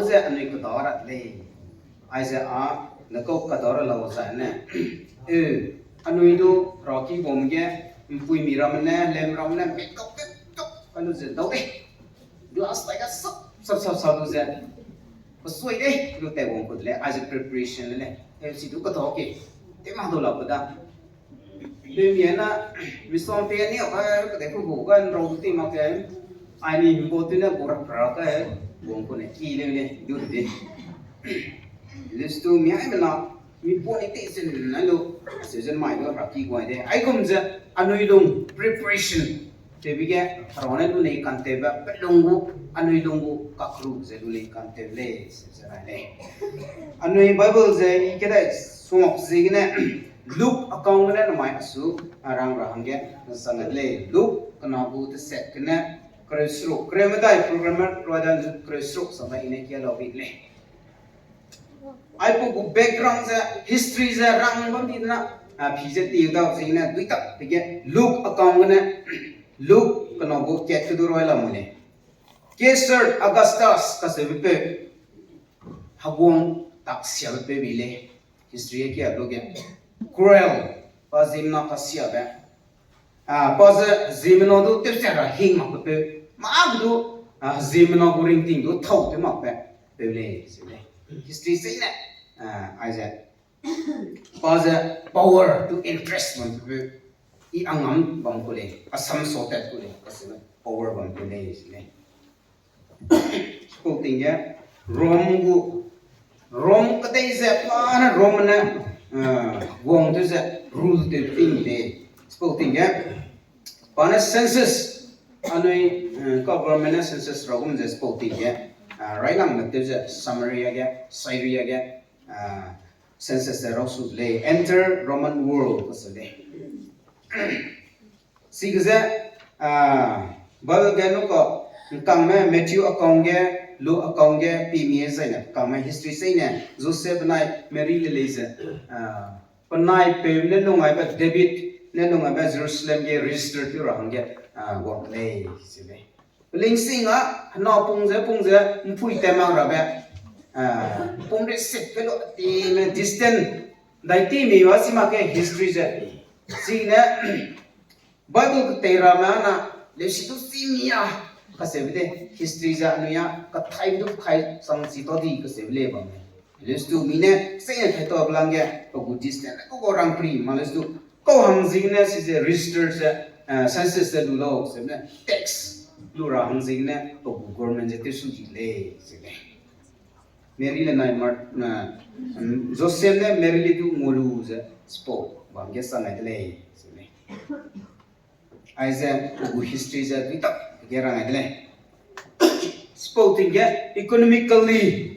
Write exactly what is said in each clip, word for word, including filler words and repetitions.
ze anui keda ra de lei. Aize a, ne kau keda ra lau zai ne. E, anui du raki bam ge, mpuimi ramme ne, lem ramme ne, makeup te, tuk, kanu ze dau de. Glass tai ga sap, sap, sap, sap lu ze. Pasui de, lu te wang ku de lei, aize preparation le lei. E, si du keda ke. Te ma du la ku da. Leu mia na, mi song te ni, a, ka de ku gu, ka nrau du ti mak ke. Ai ni mbo tu ne gu ra pra ka, gu ku ne, ki leu ne, du de. List tu mi ai me na, mi po ni te zin na lu, se zin mai lu, ra ki guai de. Ai gum ze, anui lung, preparation. Tewbe ge, hera ne lu nei kan tewbe, pe lung gu, anui lung gu, kakru ze lu nei kan tew lei, se ze rai lei. Anui Bible ze, i kedai, sungak ziegene, Luke account gene namai asu, a rang ra hangge, sang de lei. Luke, kena gu teset gene, kereu seruk, kereu medai program rua da Luke kereu seruk sang da i ne kia lau bi lei. Aipau gu background ze, history ze, rang bam di na, a, pi ze tiu dau ziegene, dui tak, pe ge, Luke account gene, Luke kena gu kat ke du roi lam lei. Caesar Augustus kaseube peu, heguang tak siabe peu bi lei. History e kia lu ge. Cruel, pa ziemmena kasiabe. A, pa ze ziemmena du tewsia ra hing makbe peu. Mâ du, a, ziemmena gu ringting du thau tew makbe peu lei, se lei. History se ne, a, aize. Pa ze power to interest bam peu. I angam bam ku lei, asam so tat ku lei, kasiabe power bam ku lei, se lei. Chipau ting ge, Rome gu, Rome kedei ze pa ne Rome ne, eh, guang tew ze rule tew ting de. Chipau ting ge, pa ne census, anui, eh, government ne census ra gum ze chipau ting ge, eh, railangme tew ze Samaria ge, Syria ge, eh, census ze rau su lei, Enter Roman World kase lei. Chige ze, ah, Bible ge nuka, nkangme Matthew account ge, Luke account ge, pimi zaine, nkangme history seine, Joseph benai Mary le lei ze, ah, penai peu ne nungaibe David, ne nungaibe Jerusalem ge register tew ra hangge, ah, wang lei, se lei. Pelingsing a, hena pung ze, pung ze, mpui te mak rabe, ah, pum re set ke lu, ti me distant, dai ti mi wa si mak ke history ze. Chine, Bible ketei ramme na, leusi du si mi a, kaseube de, history ze anui a, kathai du kathai sang si ta di kaseube lei bam lei. Leus tu mi ne, se ne thai ta belang ge, pa gu distant, pa gu rangpri, ma leus tu, kau hang ziegene, si ze register ze, eh, census ze lu lau, se ne, tax, lu ra hang ziegene, pa gu government ze tew su di lei, se ne. Mary le nai Mar-, na, mm, Joseph ne Mary le du ngua lu ze, chipau, bam ge sa ngai de lei, se ne. Aize, gu history ze, dui tak, ge rang ai de lei. Chipau ting ge, economically,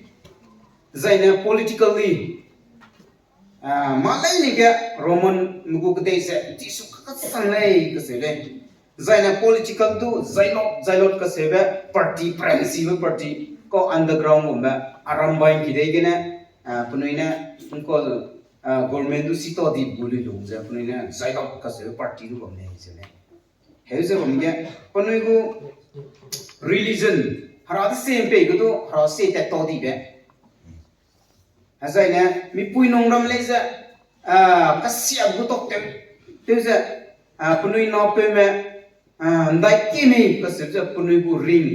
zaine politically, ah, ma leine ge Roman me gu kedei ze, ti su ka, kasang lei, kase lei. Zaine political du, Zealot, Zealot kaseube party, prensibe party, kau underground gumbe, arambai kidei gene, ah, penui ne, nkau, ah, government du si ta di bu lui lung ze, penui ne, Zealot kaseube party du bam lei, se lei. Heu ze bam ge, penui gu religion, hera de se mpei ge du, hera se tat ta dibe. Hezaine, mipui nung ram lei ze, ah, kasia gu tok tew, tew ze, ah, penui napeume, ah, ndai ki mi, kaseu ze penui gu ring.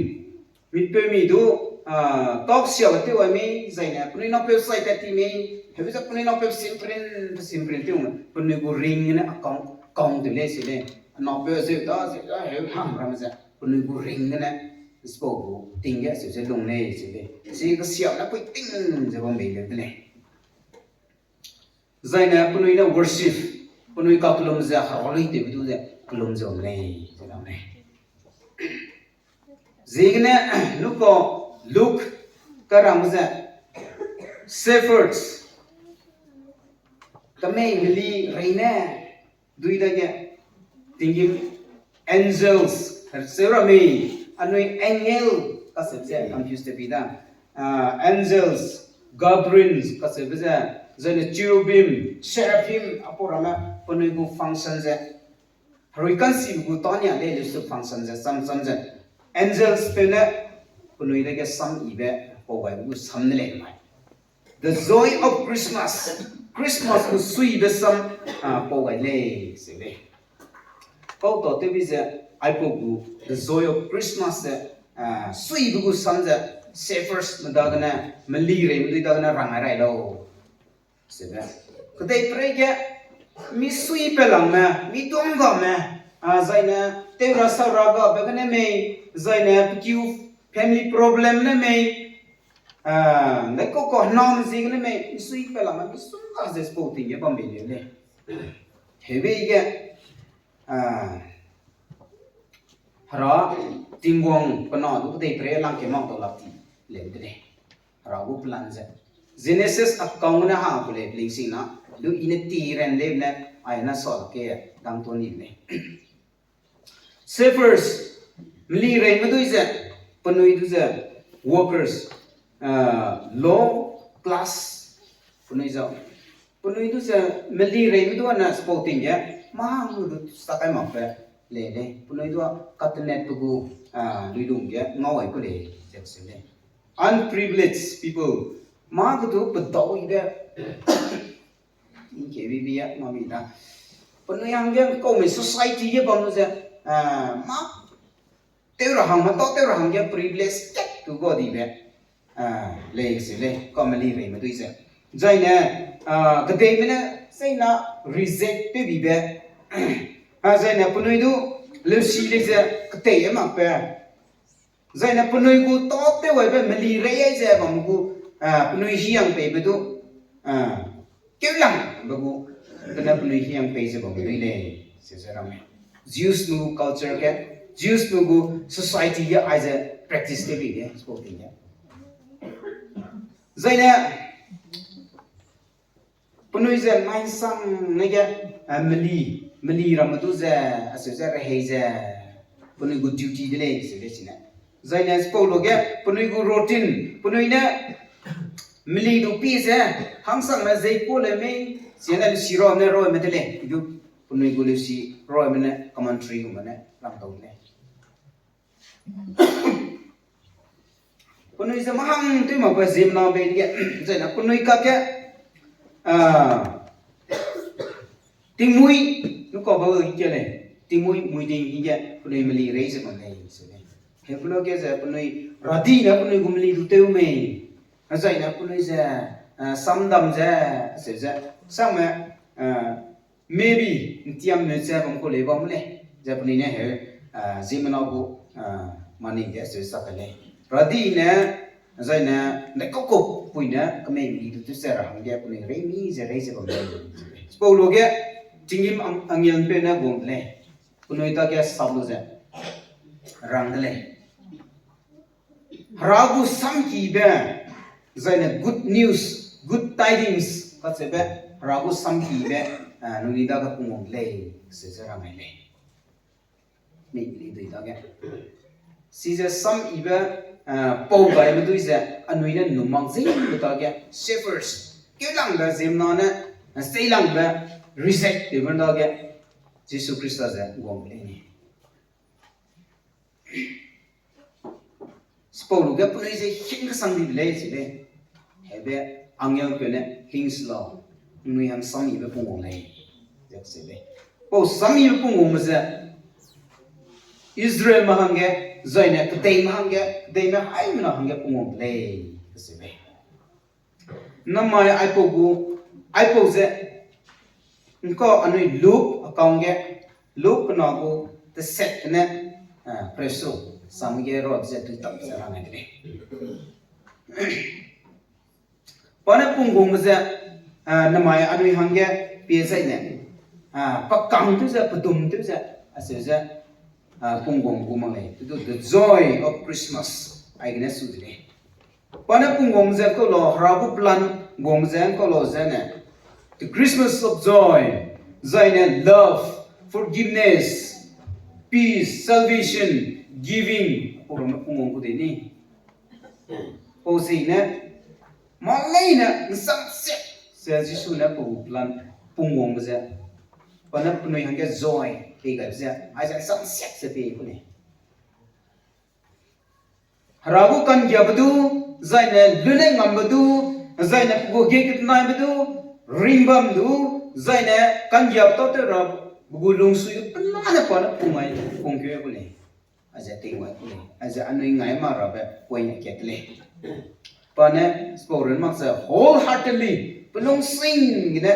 Mipeumi du, ah, tok sia tew ai mi, zaine, penui napeu sai tat ti mi, heu ze penui napeu simprin, simprin tew me, penui gu ring ne account, account tew lei se lei. Napeu zeu da, zeu da, heu ham ram ze, penui gu ring ne, chipau gu ting ge, seu ze lung lei se lei. Si kasia ne pui ting ze bam bei leu de lei. Zaine penui ne worship, penui kakellum ze hera lui tewbe du ze kellum ze bam lei, ze lam lei. Ziegene, nuka Luke karam ze, shepherds, kemei meli reine, dui dage, tinggîm angels, seu ra mei, anui angel, kaseu ze confuse te bi da. Ah, angels, guardians, kaseu ze, zene cherubim, seraphim, apau ramme, penui gu function ze. Herui kansi gu tania lei leu su function ze, sam sam ze. Angels peu ne, penui dage sam ibe, pau gai gu sam de lei mai. The joy of Christmas. Christmas gu suibe sam, ah, pau gai lei, se lei. Kau ta tew bi ze, aipau gu, the joy of Christmas ze, ah, suibe gu sam ze, shepherds me dagene, meli rei medui dagene rang ai rai lau. Sebe. Kedei prei ge, mi sui pe langme, mi tuang game, ah, zaine, teura saura gabe gene mei, zaine, pekiu family problem ne mei, ah, ne koko nam zi gene mei, mi sui pe langme, mi sung ga ze spau ting ge bam bei leu lei. Heube ge, ah, Hera Tingwang pe na du kedei prei lang ke mang tau lak ti leu de lei. Hera gu plan ze. Genesis account ne ha ku lei, pelingsing na. Lu i ne ti ren leu ne, ai na sa ke dang to ni lei. Shepherds, meli rei medui ze, penui du ze, workers, ah, low class, penui ze, penui du ze, meli rei medui ne spau ting ge, mahang du sa kai mak pe, lei lei, penui du katenet pe gu, ah, luilung ge, ngau ai ku lei, ze se lei. Unprivileged people, ma ge du pedau i de, Ngke bibi a, mami da. Penui hangge kaume society ge bam lu ze, ah, ma, tew ra hang, ma tau tew ra hangge privilege kat tu ga dibe, ah, lei se lei, ka meli rei medui ze. Zaine, ah, kedeime ne, zaine reject tew bibe. Ah, zaine penui du, leusi lei ze, ketei e mak pe. Zaine penui gu tâtew aibe meli rei ai ze bam gu, ah, penui hiang peibe du, ah, keulang be gu, kane penui hiang pei ze bam dui lei, se ze ramme. Jews nu gu culture ge, Jews nu gu society ge aize practice tew bi ge, spau ting ge. Zaine, penui ze mai sang ne ge, eh, meli, meli ramme du ze, aseu ze rehei ze, penui gu duty de lei, se lei chine. Zaine spau lu ge, penui gu routine, penui ne, meli du pi ze, hangsangme zei ku le mei, siane leusi rame ne rame de lei, du, penui gu leusi rame ne, commentary gume ne, rang tau de lei. Penui ze mahang tew mak pe ziemmena bei ge, zaine penui kakge, ah, tingmui, nu kau ba ke lei, tingmui, mui ding ge, penui meli rei ze bam lei, se lei. He penui ge ze penui, radi ne penui gu meli du tew mei, zaine penui ze, ah, samdam ze, se ze, sangme, ah, maybe, ntiam ne ze bam ku lei bam lei. Ze penui ne heu, ah, ziemmena gu, ah, maning ge seu sak lei. Radi ne, zaine, ne kau kau pui ne, kemei mi du tu se ra hangge penui rei mi ze rei ze bam lei. Spau lu ge, tinggîm ang-, angel peu ne guang de lei. Penui dage sap lu ze, rang de lei. Hera gu samkibe, zaine good news, good tidings, kacheube, Hera gu samkibe, ah, nuni dage pungwang lei, se ze rang ai lei. Mi, mi dui dage. Chize samibe, ah, pau gaibe dui ze, anui ne numang zingbe dage, shepherds, keulangbe ziemmena ne, ah, seilangbe, reject tewbe dage, Jisu Khrista ze guang lei ni. Chipau lu ge penui ze hing kesang di de lei, chi lei. Hebe angel peu ne hing se lau, nui hang samibe pungwang lei, ze se lei. Pau samibe pungwangbe ze Israelme hangge, zaine kedeime hangge, kedeime haimena hangge pungwang de lei, ze lei. Namai aipau gu, aipau ze, ngka anui Luke account ge, Luke kena gu, teset ne, ah, presu, sam ge rot ze tui tam ze rang ai de lei. Pa ne pungwangbe ze, ah, namai anui hangge pie zaine, ah, pakang tew ze, pedum tew ze, aseu ze, ah, pungwang gu mak lei, the joy of Christmas, aigene su de lei. Pa ne pungwang ze kau lau, Hera gu plan guang ze kau lau zene, the Christmas of joy, zaine love, forgiveness, peace, salvation, giving, pau ramme pungwang gu de ni. Pau zene, mâ leine nsang siak ze Jisu ne pau gu plan pungwangbe ze, pa ne penui hangge joy pei gaibe ze, aize nsang siak ze pei ku lei. Hera gu ka'nggiabe du, zaine lune ngambe du, zaine pe gu ge ketenaibe du, ringbam du, zaine kangiap tâtew ra, pe gu lungsui du pelane pa ne pungngai, pungkeu gu lei. Aize tingngai gu lei. Aize anui ngai ma rabe point kat lei. Pa ne, chipau run mak ze wholeheartedly, pelungsing gene,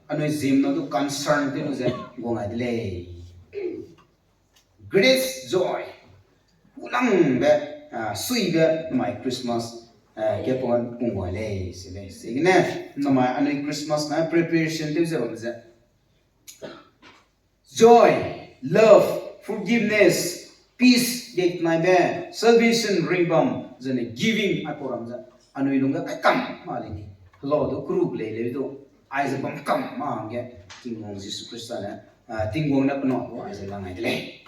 anui ziemmena du concern tew lu ze, guang ngai de lei. Great joy. Hulangbe, ah, suibe mai Christmas, ah, ge pung pung gai lei, se lei. Sigene, namai anui Christmas na preparation tew ze bam ze. Joy, love, forgiveness, peace, ge naibe, salvation, ringbam, zene giving, aipau ram ze. Anui lungge kai kam ma lei ni. Hello, du group lei lei du. Aize bam kam ma hangge, Tingwang Jisu Khrista ne, ah, Tingwang ne penau du, aize lang ngai de lei.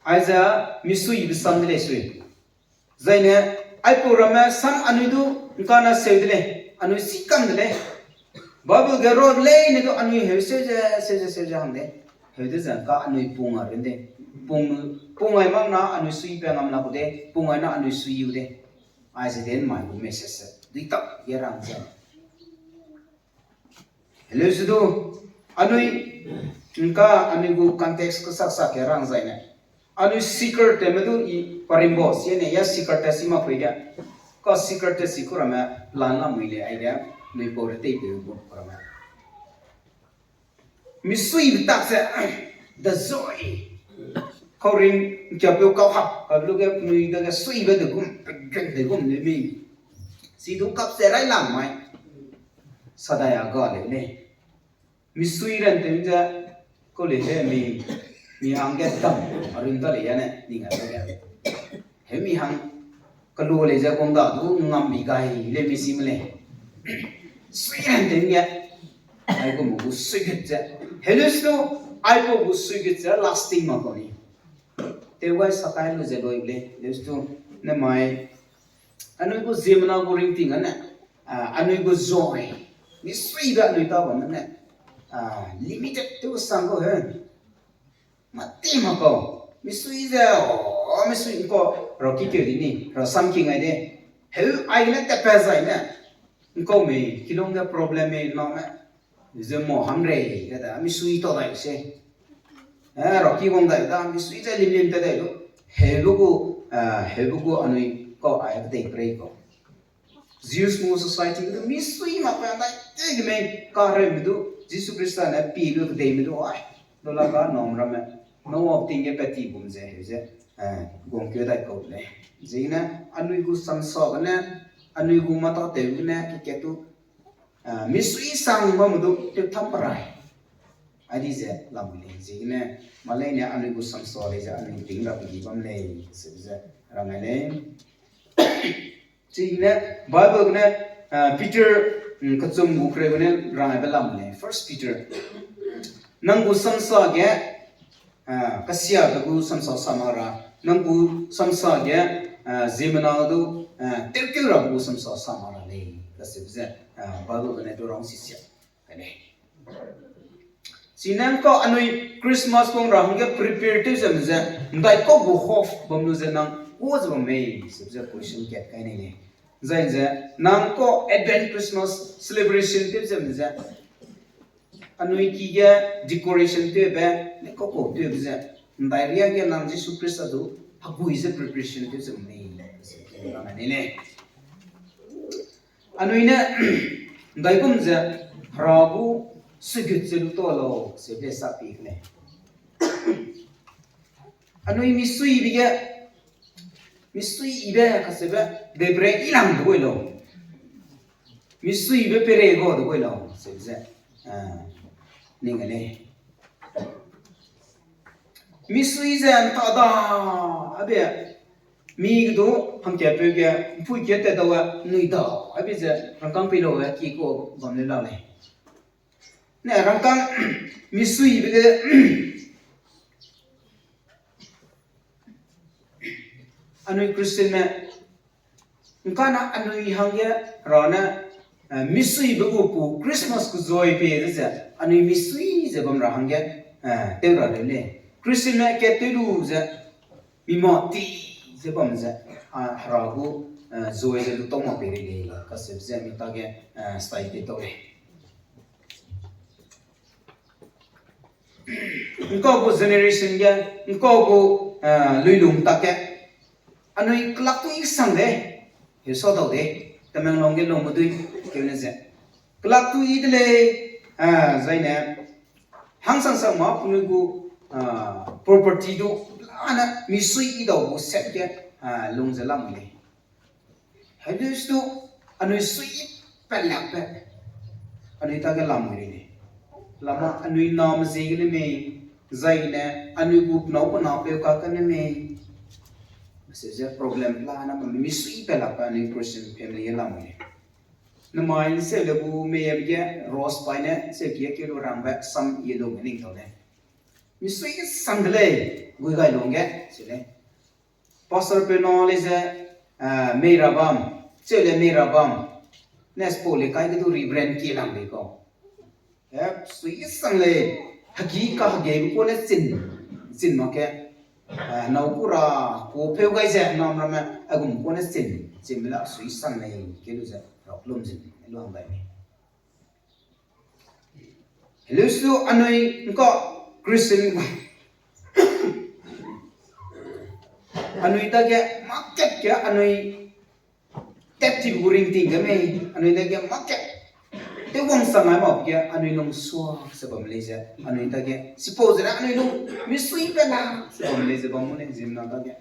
Aize misui besam de lei sui. Zaine, aipau ramme sam anui du ngkana seu de lei, anui si kam de lei. Bible ge ro leine du anui heu seu ze, seu ze, seu ze hang de. Heu de ze ngka anui pung a run de. Pung, pung ai mak na anui sui pe ngam la gu de, pung ai na anui sui u de. Aize den mai gu message se. Dui tak ge rang ze. Heleu se du, anui, ngka anui gu context kesaksak ke rang zaine. Anui secret tewme du i parimbo siene ya secret te si ma pui ge. Ka secret te si ku ramme lan la mui lei aige, nui pau re tei peu gu ku ramme. Misui betak ze, the joy. Kau ring, kia peu kau hap, ka lu ge nui dage suibe de gum, pegen de gum le mi. Si du kap ze rai lang mai. Sadai a ga leu lei. Misui ran tew ze, kau lei he mi, mi hangge dam, arun ta lei ya ne, ning a lei. He mi hang, kalu lei ze kong da du ngam bi gai lei mi si me lei. Sui ran tew ge, aigum gu suigut ze. Heleu se du, aipau gu suigut ze lasting ma kau ni. Tew gai sakai lu ze loi lei, heleu se du, ne mai, anui gu ziemmena gu ringting ane, ah, anui gu joy, misuibe anui ta bam ne, ah, limited tew sang kau he. Mati ma kau, misui ze, o, misui ngkau, raki keu di ni, rasam ki ngai de. Heu, aigene tatpat zai ne. Ngkau mei, kilung ge problem mei, name. Ze mo hamrei, kata, misui tau dai se. Eh, raki wang dai da, misui ze limlim ta dai lu. Heu bu gu, ah, heu bu gu anui kau ai kedei prei kau. Jews gu society du misui mak pe dai, te ge mei, kareube du, Jisu Khrista ne pi lu kedeime du ai. Lu la ka nom ramme, Noah ting ge pat ti gum ze, heu ze, eh, guang keu dai kau lei. Ziegene, anui gu samsa gene, anui gu mata tew gene, ke ke tu, ah, misui sang bamme du, tew tham perai. Aidi ze lam lei, ziegene, maleine anui gu samsa lei ze anui ting ra pe di bam lei, se ze, rang ai lei. Chine, Bible gene, ah, Peter, mm, kechum gu kereu gene rang aibe lam lei, First Peter. Nang gu samsa ge, ah, kesiabe gu samsa sa mak ra, nang gu samsa ge, ah, ziemmena du, ah, tewkeu rabe gu samsa sa mak ra lei, kacheu ze, ah, Bible gene du rang sisia. Kane. Chine ngkau anui Christmas pung ra hangge prepare tew zem ze, ndaikau gu hope bam lu ze nang kua ze bam mei, se ze question kat kai nei lei. Zai ze, nang kau Advent Christmas celebration tew zem ze, anui ki ge decoration tewbe, ne kau kau tewbe ze, ndai ria ge nang Jisu Khrista du, hegui ze preparation tew zem mei, se ke ra nei lei. Anui ne, ndaigum ze, Hera gu suigut ze lu ta lau, se be sa pi ke lei. Anui misuibe ge, misuibe kacheube, Hebrew i lang de gui lau. Misuibe pere ga de gui lau, se ze, ah, ning a lei. Misui ze nta da, abe, mi ge du, hangkapeu ge, mpui ge tat dau e, nui da, abe ze, rangkâng pei lau e, ki kau bam le la lei. Ne rangkâng, misuibe ge, anui Christianme, ngkana anui hangge, Hera ne, eh, misuibe gu pu Christmas gu joy pe ze ze, anui misui ze bam ra hangge, eh, tew ra leu lei. Christianme kat tew lu ze, mi mâ ti, Ze bam ze, a, Hera gu, eh, zoi ze lu tau mak pei rei lei, kaseu ze mi tage, eh, style te tau lei. Nkau gu generation ge, nkau gu, eh, luilung tak ge, anui kelak tu i sang de, heu sa dau de, Tamenglong ge lung medui, keu ne ze. Kelak tu i de lei, eh, zaine, hangsang sang ma penui gu, ah, property du, lane misui i dau gu set ge, ah, lung ze lam lei. Helis tu, anui sui pelakbe, anui tage lam rei lei. Lama anui name ziegene mei, zaine anui gu penâu penapeu kakene mei. Mese ze problem lana ma misui pelakbe anui Christian family ge lam lei. Namai seu le gu mei ge rose paine seu kie kelu rangbe sam yellow ge ning tau lei. Misui sang de lei, gui gai lung ge, se lei. Pastor peu nâu lei ze, ah, mei ra bam, cheu le mei ra bam, ne sipau le kai ge du Reverend kie lang lei kau. Eh, sui sang lei, hegi kahegeibe kau ne chin, chin mak ge, eh, nâu ku ra, ku peu gai ze, nam ramme, a gum kau ne chin, chinbe la sui sang lei, kelu ze, raklum zin, lu hang gai lei. Helis tu anui ngka Christian anui tage market ge anui tat ti gu ringting ge mei, anui tage market. Tewwang sang ai mak ge anui lungsua se bam lei ze, anui tage. Sipau ze anui lung misui pela se bam lei ze bam mu lei zimna tage.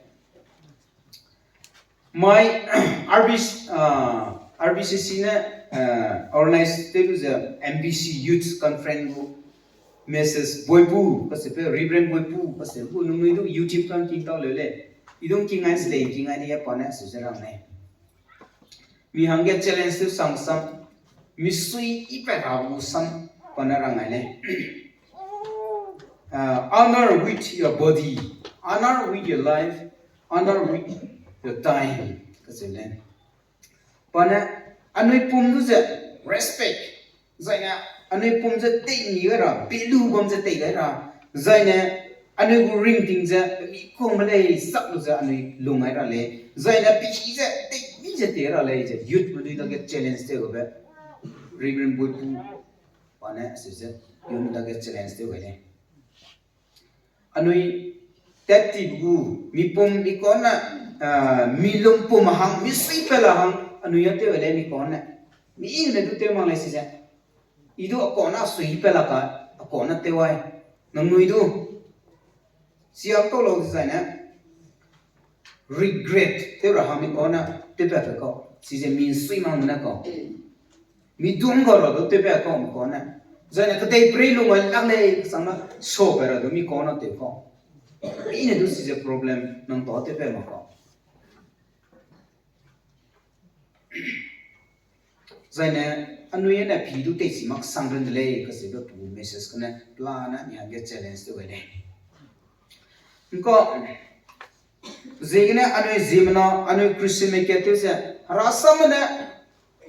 Mai, R B C, ah, R B C C ne, ah, organize tew lu ze M B C Youth Conference gu Mrs Boipu, kaseube Reverend Boipu, kaseube gu nungnui du YouTube kan king tau leu lei. I dung king ai se lei, king ai de pa ne se ze rang lei. Mi hangge challenge tew sang sam, misui i pe ra gu sam, pa ne rang ai lei. Uh, honor with your body, honor with your life, honor with your time. Kacheu lei. Pa ne, anui pum du ze respect. Zaine, anui pum ze tei mi gai ra, value bam ze tei gai ra. Zaine, anui gu ringting ze, mi kungme lei sak lu ze anui lung gai ra lei. Zaine, pi ze, tei mi ze tei ra lei ze, youth me dui dage challenge tew gabe. Reverend Boipu, pa ne, se ze, youth me dage challenge tew gai lei. Anui tat ti gu, mi pum, mi kane, ah, mi lung pum hang, misui pela hang, anui a tew lei mi kane. Mi ne du tew mak lei si ze. I du a kane sui pela ka, a kane tew ai. Nangnui du. Siam kau lau dezaine. Regret tew ra hang mi kane, tewpat kau. Si ze mi sui mang ne kau. Mi dum ga ra du tewpat kau mi kane. Zaine kedei prei lung ai lak lei, kasangme, so pe ra du mi kane tew kau. I ne du si ze problem, nang tâ tewpat mak kau. Zaine, anui ne pi du tei si mak sang ren de lei, kaseube pu message kane, pelane, mi hangge challenge tew gai lei. Ngka, ziegene anui ziemmena, anui Christianme kat tew ze, hera samme ne,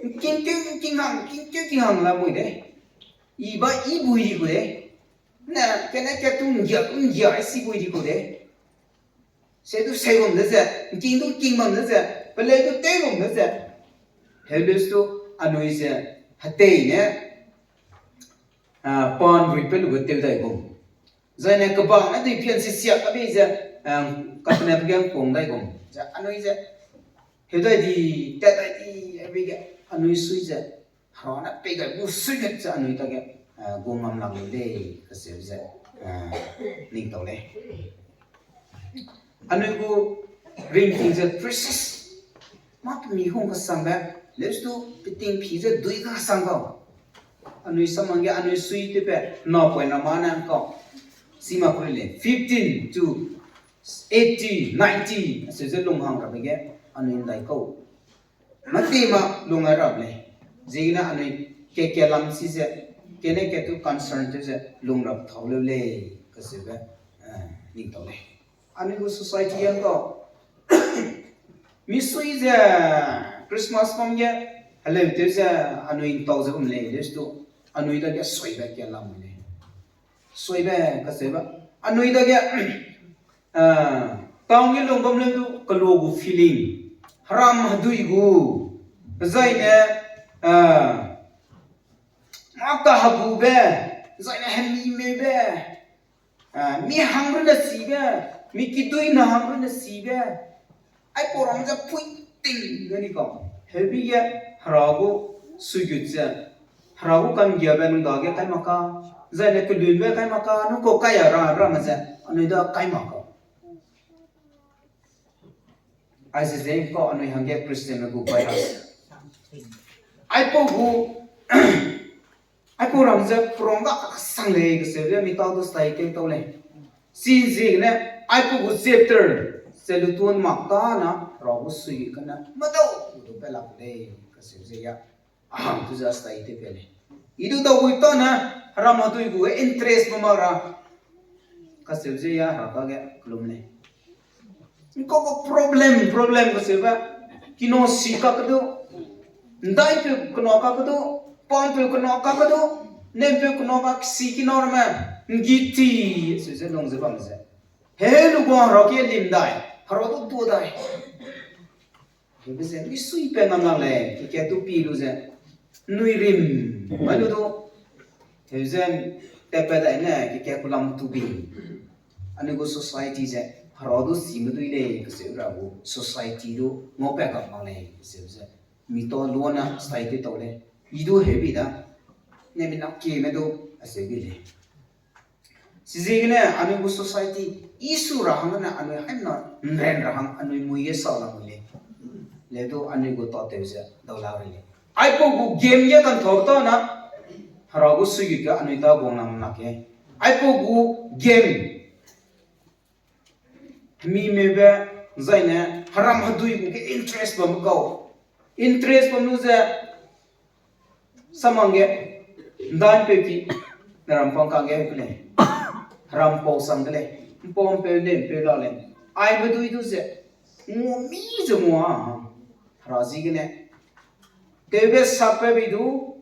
ngking tew, ngking hang, ngking tew, ngking hang la mui de. I ba, i bui di gu de. Ne, kene kat tu nggia, nggia, si bui di gu de. Se du sei gum de ze, ngking du ngking bam de ze, peleu du tew gum de ze. Helis tu anui ze, hetei ne, ah, pan rui pe lu ge tew dai gum. Zaine kebang ne dui pian si siak a bei ze, ah, kapene pe ge kuang dai gum. Ze anui ze, heu dai di, tat dai di, a bei ge, anui sui ze, hera ne pei gai gu sui ge ze anui tage, ah, gu ngam lang lei, kaseu ze, ah, ning tau lei. Anui gu ringting ze precious. Mâ pemi hung kasangbe, leus tu peting pi ze dui kasang kau. Anui samang ge anui sui tewpe, napoina mâ ne kau. Sima kuri lei, fifteen to eighty, ninety, aseu ze lunghang rabe ge, anui ndai kau. Mâ ti mâ lungai rap lei. Ziegene anui ke ke lam si ze, kene ke tu concern tew ze, lung rap thau leu lei, kaseube, eh, ning tau lei. Anui gu society yang kau. Misui ze Christmas bam ge, heleu tew ze anui ntau ze bam lei, leus tu. Anui dage soibe ke lam lei. Soibe, kaseube. Anui dage, ah, town ge lung bam leu du, Kelo gu feeling, heram hedui gu, zaine, ah, mâ kahegube, zaine hemimeube, ah, mi hang runne sibe, mi kiduine hang runne sibe, aipau ram ze pui ting ge ni kau. Hebi ge Hera gu suigut ze, Hera gu ka'nggiabe nung dage kai mak ka, zaine kelunbe kai mak ka, nung kau kai a ra, ramme ze, anui da kai mak kau. Aize ze kau anui hangge Christianme gu virus. Aipau gu, aipau ram ze perang ga sang lei kaseube mi tau du study tew tau lei. Chiziegene, aipau gu chapter ze lutuan mak tana, Hera gu sui gene, medau du pe lak lei, kaseu ze ya. A hang tu ze study tew pe lei. I du dau gui tana, heram hedui gu interest bam mak ra. Kaseu ze ya Hera dage kelum lei. Ngkau gu problem, problem kaseube. Kino si kakedu. Ndaipeu kena kakedu. Pampeu kena kakedu. Nempeu kena kak si kina ramme. Nggiti. Seu ze nung ze bam ze. He lu gua Hera ki lim dai. Hera du tu dai. Hebe ze, misui pe ngam lang lei, keke tu pi lu ze. Nui rim, mai lu du. Heu ze, tatpat dai ne, keke kulam tu bi. Anui gu society ze, Hera du sime dui lei, kaseu ra gu society du, ngaupat kak mak lei, kaseu ze. Mi tau luana society tau lei. I du heubi da. Ne mi na kieme du, aseu bi lei. Chiziegene anui gu society, issue ra hang ne anui haimna nran ra hang anui mui ge sa la mui lei. Le du anui gu tatew ze dau la rei lei. Aipau gu game ge kanthau tana, Hera gu suigut ge anui ta guang lam lak ge. Aipau gu game, hemimeube, zaine, heram hedui gu ge interest bam kau. Interest bam lu ze, samang ge, ndanpeu ki, ne ram pang kang ge heu lei. Herampau sang de lei. Mpau mpeu ne mpeu la lei. Aibe dui du ze, ngua mi ze ngua. Hera ziegene. Tewbe sakbe bei du,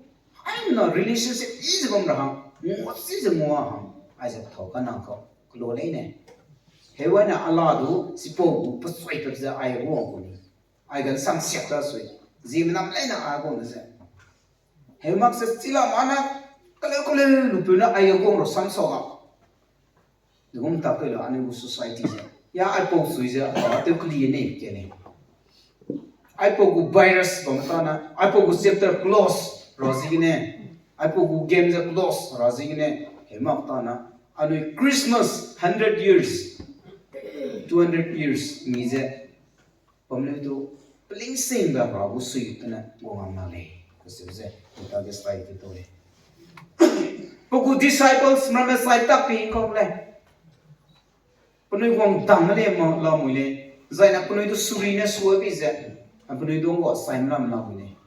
haimna relationship i ze bam ra hang, ngua chi ze ngua hang. Aize thau ka nang kau, kelo leine. Heuaine ala du, chipau gu pesuai pe ze ai wang gu ni. Ai gan samsiak ta sui. Ziemmenam leine a guang ze. Heu mak se chila ma ne, kaleu kaleu lupeu ne ai guang ro samsau ga. Degum tak tei la anui gu society ze. Ya aipau sui ze, aipau tew keli ne ke lei. Aipau gu virus bam tana, aipau gu chapter close ra ziegene, aipau gu game ze close ra ziegene, heu mak tana, anui Christmas hundred years, two hundred years mi ze, bam leu du, pelingsingbe Hera gu sui tene guang ngam la lei, kaseu ze, ita ge sai te tau lei. Pe gu disciples ramme sai tak pi kau lei. Penui guang dang le ma lamui lei. Zaine penui du suri ne sua bi ze, penui du ngua sai lam lamui lei.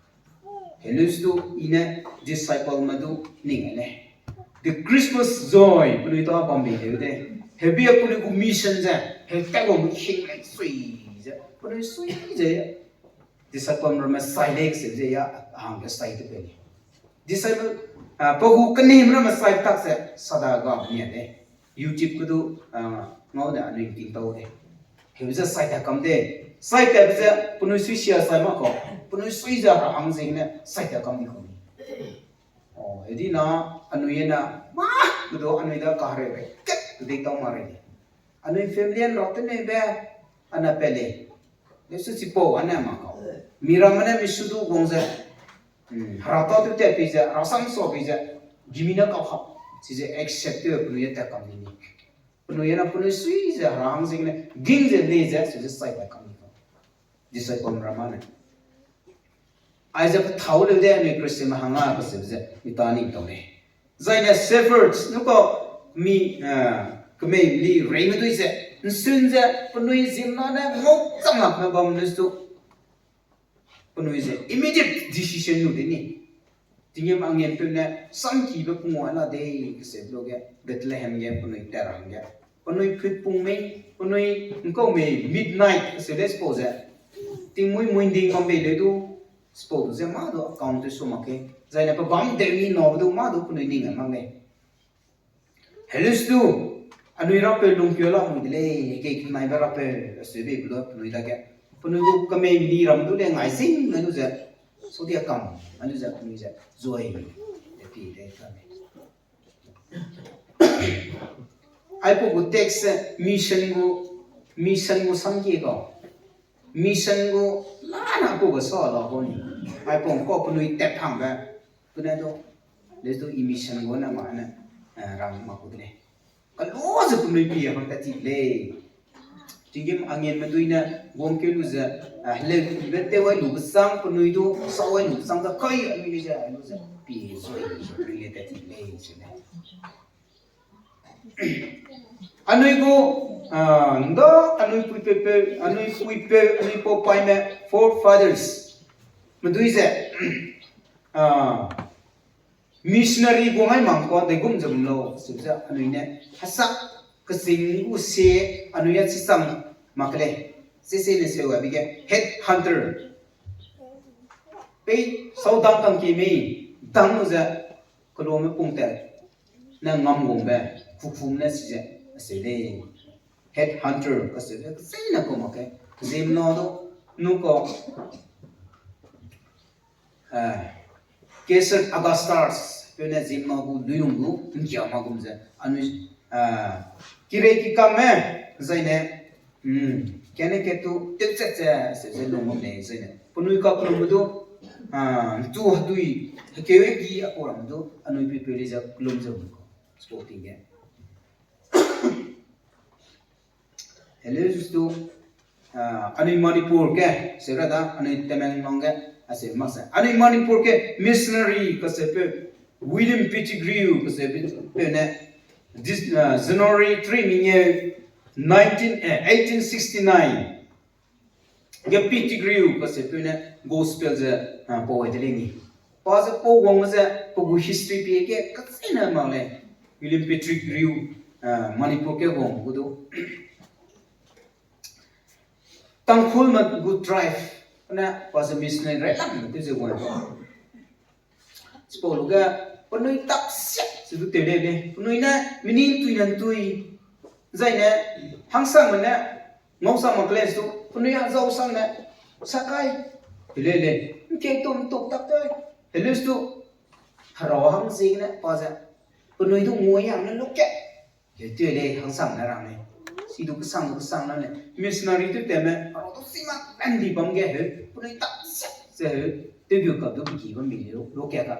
Helus du i ne disciple me du ning lei. The Christmas joy penui ta bam bei leu de. Hebi a penui gu mission ze, heu ta guang hing lei sui ze, penui sui ze, disciple ramme sai lei se ze ya, hangge sai te pe lei. Disciple, ah, pe gu kenim ramme sai tak ze, sada ga nia de. YouTube ke du, ah, ngau ne anui ting tau de. Heu ze sai ta kam de. Sai ta ze, penui sui sia sai mak kau. Penui sui ze ra hang ziegene, sai ta kam di kau ni. O, hedi na, anui na, ma, ke du anui da kahereu rei, kat, ke dei tau ma rei. Anui family an rau teneube, ana pe lei. Lesu chipau ane ma kau. Mi ramme ne mi su du guang ze. Hmm, Hera tau tew tat pi ze, Hera samsau pi ze. Gimi ne kau hap. Chize accept tew penui ye tat kam ni ni. Penui ye na penui sui ze Hera hang ziegene. Ging ze le ze, chize sai tat kam ni kau. Disciple ramme ne. Aize pe thau leu de anui Christianme hang a kaseu ze, mi ta ning tau lei. Zaine shepherds, nukau mi, eh, kemei li reime dui ze, nsun ze, penui ziemmena ne ngau chang lakme bam lestu. Penui ze immediate decision lu de ni. Tinggîm angelpeu ne samkibe pungwai la dei kaseu lu ge Bethlehem ge penui tat ra hangge. Penui phutpung mei, penui ngkau mei midnight kaseu le chipau ze. Tingmuî muinding bam bei leu du, chipau du ze mâ du account tew su mak ke. Zaine pe bam deu ni nabe du mâ du penui ning a mak lei. Helus du, Anui rapeu lungkeu la mui de lei, hegei kenaibe rapeu, asui bei belo penui dage. Penui gu kemei mi ram du le ngai zing, ngai lu ze, so dia kam, ngai lu ze, penui ze, zoi, de pi de kame. Aipau gu text se mission gu, mission gu samkie kau. Mission gu lana ku ga sa la gu ni. Aipau ko penui tep hangbe. Pune du, le du i mission gu na ma ne, eh, rang ma ku de lei. Kalo ze penui pi a bam ta ti lei. Tinggîm angin medui ne, guang keu lu ze, eh, le be te wai lu besang penui du, sa wai lu besang da kai, anui le ze, lu ze, pi zoi, penui le ta ti lei, ze ne. Anui gu, ah, ndo, anui puipeu, anui puipeu, anui pau paime, forefathers. Medui ze, ah, missionary gu ngai mang kua de gum ze gum lo, su ze anui ne, hasak, kesing gu se, anui ya chisang, makle, se se ne se wa bige, head hunter. Pei, sau dang kang ki mei, dang lu ze, kelome pung te, ne ngam gumbe, kukum ne si ze, a se lei. Head hunter, ka se lei, ka se na ko make, zim no do, nu ko, eh, Caesar Augustus, pe ne zim no gu, lui lung gu, nkia ma gum ze, anui, eh, kirei ki kam me, zai ne, Hmm, kane ke tu, tewchat ze, se ze lung bam lei, zene. Penui ka kelum du, ah, tu hadui, hekeu hegi a ko ram du, anui pipeu li ze kelum ze bam ko. Sporting ge. Hello, just tu, ah, anui Manipur ke, se ra da, anui Tamenglong ge, a se mak se. Anui Manipur ke missionary ka se pe, William Pettigrew ka se pe, pe ne, this, ah, January three mingeu, nineteen, eh, eighteen sixty-nine. Ge Pettigrew ka se pe ne gospel ze, ah, pau ai de lei ni. Pa ze pau wang ze, pa gu history pe ge, ka se na ma lei. William Pettigrew, ah, Manipur ke wang gu du. Tangkhul me gu tribe, ne, pa ze missionary rai lam me te ze wang. Chipau lu ge, penui tak siak, se du tew lei lei. Penui ne, mini ntui ne ntui. Zai ne, hangsang me ne, ngau sang mak lei su, penui a zau sang ne, sakai. Tew lei lei. Nke tum tuk tak te. Helus tu, hera hang zi ne, pa ze. Penui du ngui yang ne luke. He tew lei, hangsang ne rang lei. Si du kesang du kesang na lei. Missionary tew teme, hera du si ma, men di bam ge he. Penui tak siak, ze he. Tew gu ka du ki bam mi lei, luke ka.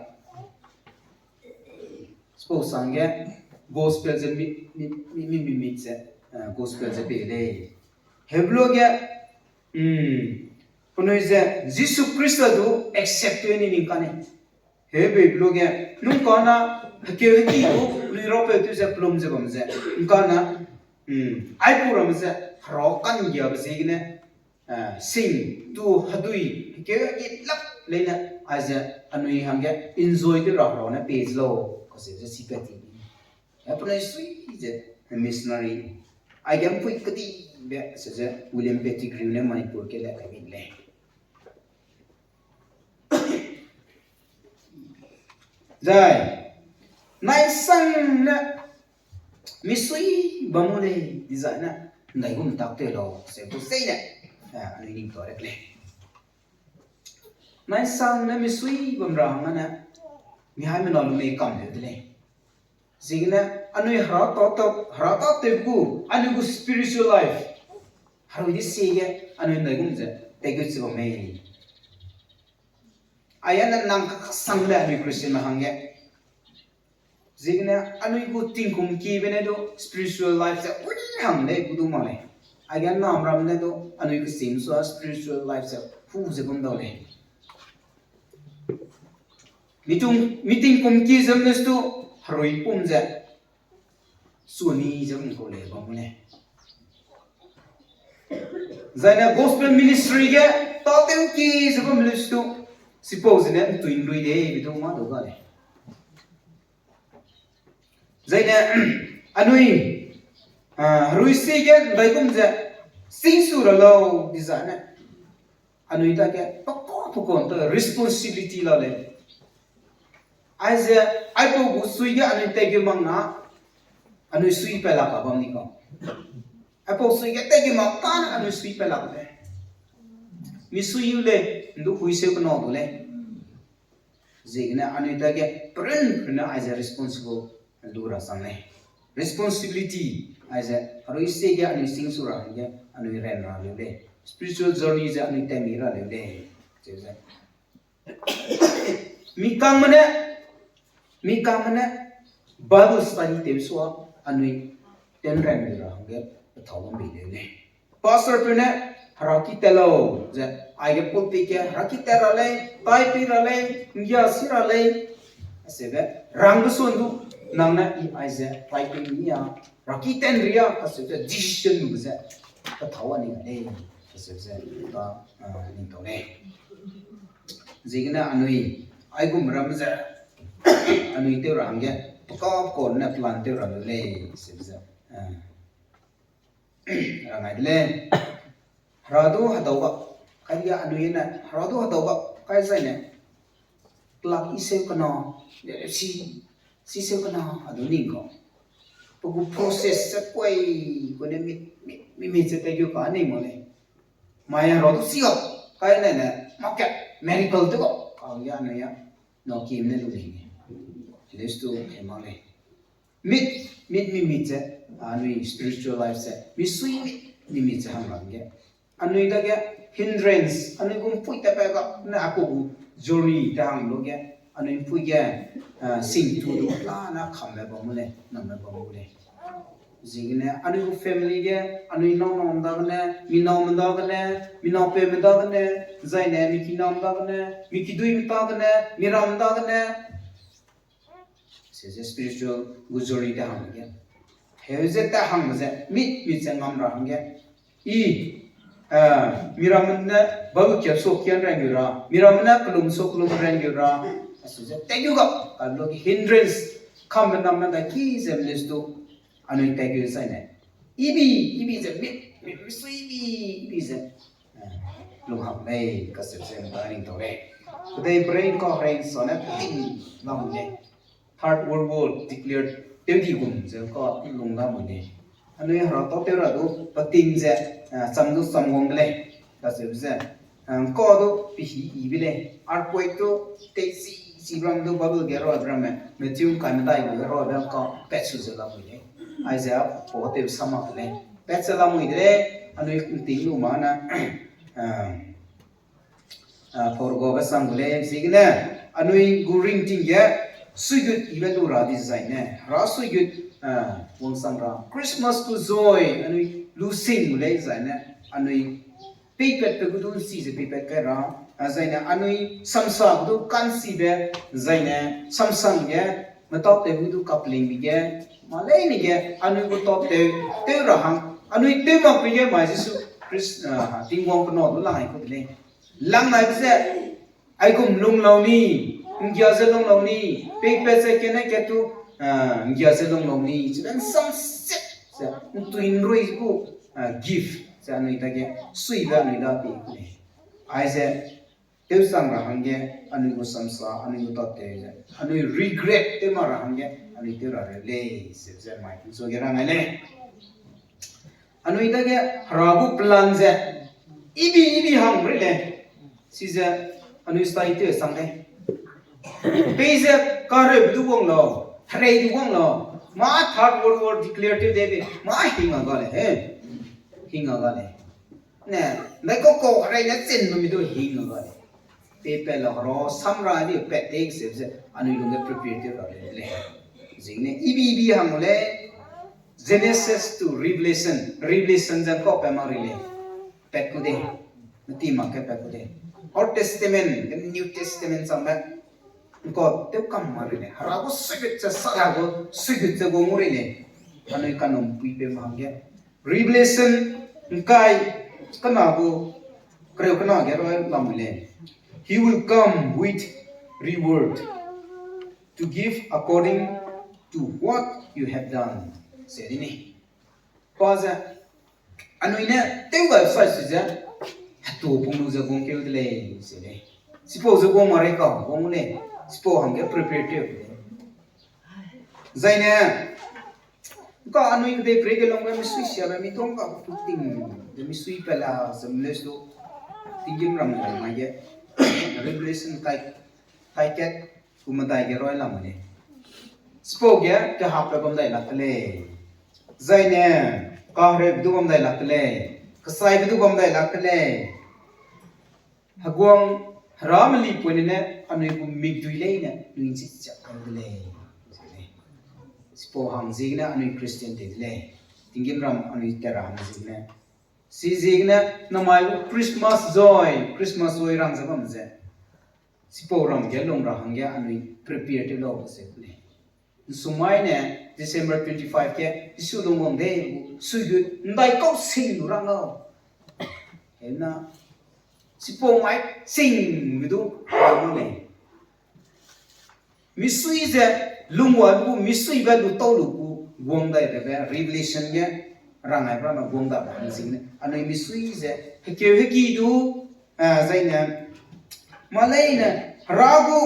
Suppose sangge gospel ze mi, mi, mi, mi, mi, mi ze, eh, gospel ze pe lei. Hebrew ge, mm, penui ze Jisu Khrista du accept tew ni ning kane. Hebrew ge, nung kana, hekeu heki du, penui rapeu tew ze pelum ze bam ze. Nung kana, mm, ai pu ram ze, hera kan gia be ziegene, eh, sing, tu, hadui, hekeu heki lap leine, aize, anui hangge, enjoy tew ra hera ne page lo, kase ze si pe ti. Eh, penui sui ze, missionary. Aige mpui kedi be, se ze, William Pettigrew ne Manipur ke le kai bin lei. Zai, nai sang ne, misui bam u lei, design ne, ndai gum tak te lo, se bu sei ne, eh, anui ning to rek lei. Nai sang ne misui bam ra hang ne, mi hai me na lu mei kam de lei. Ziegene, anui hera ta ta, hera ta te gu, anui gu spiritual life. Harui di sie ge, anui ndai gum ze, te gu chi bam mei. Aya ne nang ka sang le anui Christian me hangge. Ziegene anui gu tingkum ki be ne du spiritual life ze ui hang lei gu du mak lei. Aya nam ram ne du anui kesim sua spiritual life ze hu ze gum dau lei. Mitung, mi tingkum ki zem ne stu harui pum ze. Sua ni ze bam kau lei bam lei. Zaine gospel ministry ge, ta tew ki ze bam lei stu. Suppose ne ntui nrui de, bi du ma du ga lei. Zaine, anui, ah, harui si ge, ndai gum ze, sing su ra lau, di zaine. Anui ta ge, pako, pako, ta responsibility la lei. Aize, aipau gu sui ge anui tei ge mang na. Anui sui pelak a bam ni kau. Aipau sui ge tegi mak ta ne anui sui pelak le. Mi sui yu le, ndu hui seu kena du le. Ziegene anui ta ge prun prun ne aize responsible lu ra sang lei. Responsibility aize, arui se ge anui sing su ra ge anui ren ra leu lei. Spiritual journey ze anui temi ra leu lei. Ze ze. Mi kangme ne, mi kangme ne, Bible study tew sua, anui ten ran ra hangge, pethau bam bei leu lei. Pastor peu ne, heraki tat lau, ze, aige pulpit ge, heraki tat ra lei, tai pei ra lei, nggia si ra lei, asebe, rang ge sun du, nang ne i aize, tai pei ni a, heraki ten ria, asebe, decision lu ze, pethau a ni lei, asebe, ta, ah, ni tau lei. Ziegene anui, aigum ram ze, anui tew ra hangge, peka pekau ne plan tew ra lu lei, asebe ze. Ah. Rangai de lei. Hera du hedau ba, kai ya anui ne, hera du hedau ba, kai zai ne. Klak i seu kena, le si, si seu kena, adu ning kau. Pe gu process ze kuai, kune mi, mi, mi, mi ze tei gu ka ning mo lei. Mai hera du si kau, kai ne ne, mak ke, miracle tew kau, kau ya ne ya. Nau kim ne lu lei. Lestu he mak lei. Mit, mit mi mit ze, anui spiritual life ze, mi sui mit mi mit ze hang lang ge. Anui dage hindrance, anui gu mpui ta pa ga, ne a gu journey ta hang lu ge, anui mpui ge, ah, sing tu du la na kam le bam mu lei, nam le bam mu lei. Ziegene, anui gu family ge, anui nâu nâu dagene, mi nâu dagene, mi nâu pe dagene, zaine, mi ki nâu dagene, mi kidui dagene, mi ram dagene, se ze spiritual gu journey te hang ge. Heu ze ta hang ze, mi, mi ze ngam ra hang ge. I, eh, mi ram ne, Bible kia so kian ran gu ra, mi ram ne, kelum so kelum ran gu ra, asu ze, thank you God, ka lo ki hindrance, kam nam na da ki ze lestu, anui thank you zaine. Ibi, ibi ze, mi, mi, mi su ibi, ibi ze. Eh, lung hak mei, ka se se, ta ring tau lei. Kedei brain ka ring so ne, ting, lam lei. Third World War declared tew di gum ze ka lung da mui lei. Anui hera tau tew ra du, pating ze, ah, cham du cham wang de lei. Ka ze ze, ah, ka du pihi i bi lei. Earthquake du tei zi, zi ram du Bible ge ra ram me. Matthew kai medai ge ra ram ka pet su ze la mui lei. Aize pa tew sa mak de lei. Pet ze la mui de lei. Anui ting lu ma na, ah, ah, pau rua be sang gu lei, ziegene, anui gu ringting ge, suigut ibe lu ra design ne, hera suigut, ah, wang sang ra, Christmas gu joy, anui lu sing gu lei zaine, anui peipet pe gu du nsi ze peipet kai ra, ah, zaine, anui samsa gu du kansibe, zaine, samsang ge, metau tew gu du kapling bi ge, ma leine ge, anui gu tau tew, tew ra hang, anui tew mak bi ge, mai Jisu Khrist, ah, Tingwang pe nâu du lang ai ku de lei. Lang nai ze, aigum lung lau ni, nggia ze lung lau ni, pei pet ze kene ketu, ah, nggia ze lung lau ni, chine nsang set ze, ntui nrui gu, ah, gift ze anui dage, suibe anui da pi ku lei. Aize, tew sang ra hangge, anui gu samsa, anui gu tat tew ze, anui regret tew mak ra hangge, anui tew ra reu lei, ze ze mai, nso ge ra ngai lei. Anui dage hera gu plan ze, ibi, ibi hang rei lei. Chize anui study tew sang lei. Peize kareu du wang lau, herei du wang lau. Ma Third World War declare tew de be, ma hing a ga lei, he. Hing a ga lei. Ne, ndai kau kau herei ne chin lu mi du hing a ga lei. Pei pet la ro, samra di pet te se ze, anui lungge prepare tew ra lei lei. Ziegene, ibi ibi hang lei, Genesis to Revelation, Revelation ze kau pe ma rei lei. Pet ku de, meti mak ke pet ku de. Old Testament, New Testament chang be, kau tew kam ma rei lei. Hera gu suigut ze sa, hera gu suigut ze gu mu rei lei. Anui kanum pui pe ma hangge. Revelation ngkai kena gu, kereu kena ge roi lam lei. He will come with reward to give according to what you have done. Se di ni. Pa ze, anui ne tew gai sai si ze, hetu pung lu ze gong keu de lei, se lei. Sipau ze gong ma rei ka, gong lei. Sipau hangge prepare tew de lei. Zaine, Ka anui kedei pre ge lungge misui siabe mi tuang ka puting, de misui pela zem le su, tinggîm ram ram mai ge, Revelation tai, tai kat, kum medai ge roi lam ne. Chipau ge, kehapbe bam dai lak te lei. Zaine, kahereu du bam dai lak te lei. Kasaibe du bam dai lak te lei. Heguang, Hera melipoine ne, anui gu mikdui leine, anui nchi chiak kai de lei. Chipau hang ziegene anui Christian te de lei. Tinggîm ram anui tera hang ziegene. Chi ziegene, namai gu Christmas joy, Christmas joy rang ze bam ze. Chipau ram ge lung ra hangge anui prepare tew lau ze lei. Nsumai ne December twenty-five ge Jisu lungwang de, suigut ndai kau sing lu rang lau. Hena, chipau mai sing ge du rang lei. Misui ze lungwa gu, misuibe lu tau lu gu, guang dai debe, Revelation ge, rang ai bra na guang da ba hang sing ne. Anui misui ze, hekeu heki du, eh, zaine, maleine, Hera gu,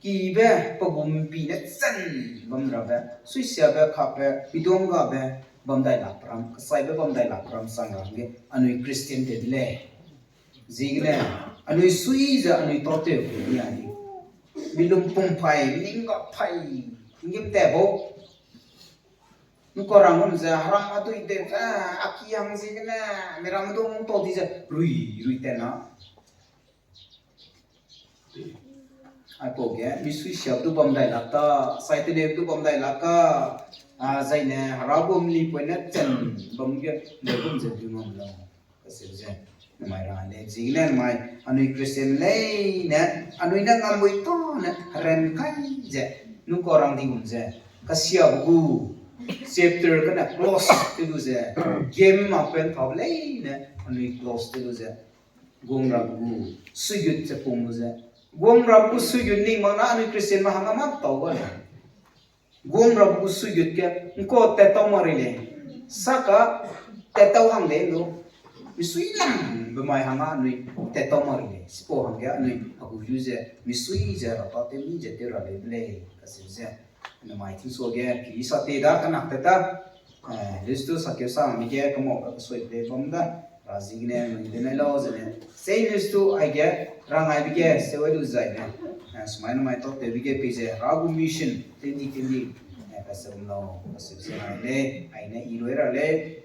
kibe, pe gu mpi ne chen bam rabe, suisiabe, kapbe, miduang gabe, bam dai lak peram, kasaibe bam dai lak peram sang ra hangge, anui Christian te de lei. Ziegene, anui sui ze anui tâtew gu ni a di. Milung pum pai, mining ga pai, tinggîm te bau. Nka rang gum ze, heram adui te, a, a ki hang ziegene, miram du mung tau di ze, rui, rui te na. Aipau ge, misui siap du bam dai lak ta, saitene du bam dai lak ka, a, zaine, Hera gu melipoine chen bam ge, ne gum ze du ngam lau. Kase ze, namai ra le, ziegene namai, anui Christian leine, anui ne ngambui tâne, ran kai ze, nungkau rang di gum ze, kasiabe gu, chapter kane close te lu ze, game ma pen pau leine, anui close te lu ze, guangram gu, suigut ze pung lu ze, guangram gu suigut ning mak na anui Christian ma hang a mak tau ga le. Guangram gu suigut ge, nka tat tau ma ri lei. Saka tat tau hang lei lu. Misui lam be mai hang a anui tat tau ma ri lei. Chipau hangge anui a gu lu ze, misui ze, ra pa tew mi ze tew ra lei de lei, kase ze. Namai tingsua ge, ki sa te da, kanak tat ta. Eh, list tu sakeu sa mi ge, kamau ka kasui pe bam da. Ra ziegene, mi de nai lau zene. Sei list tu aige, rang aibe ge, seu ai lu zaine. Eh, sumai namai tâtewbe ge pei ze, Hera gu mission, tendi tendi. Eh, kase bam lau, kase ze ai le, aine i rui ra le.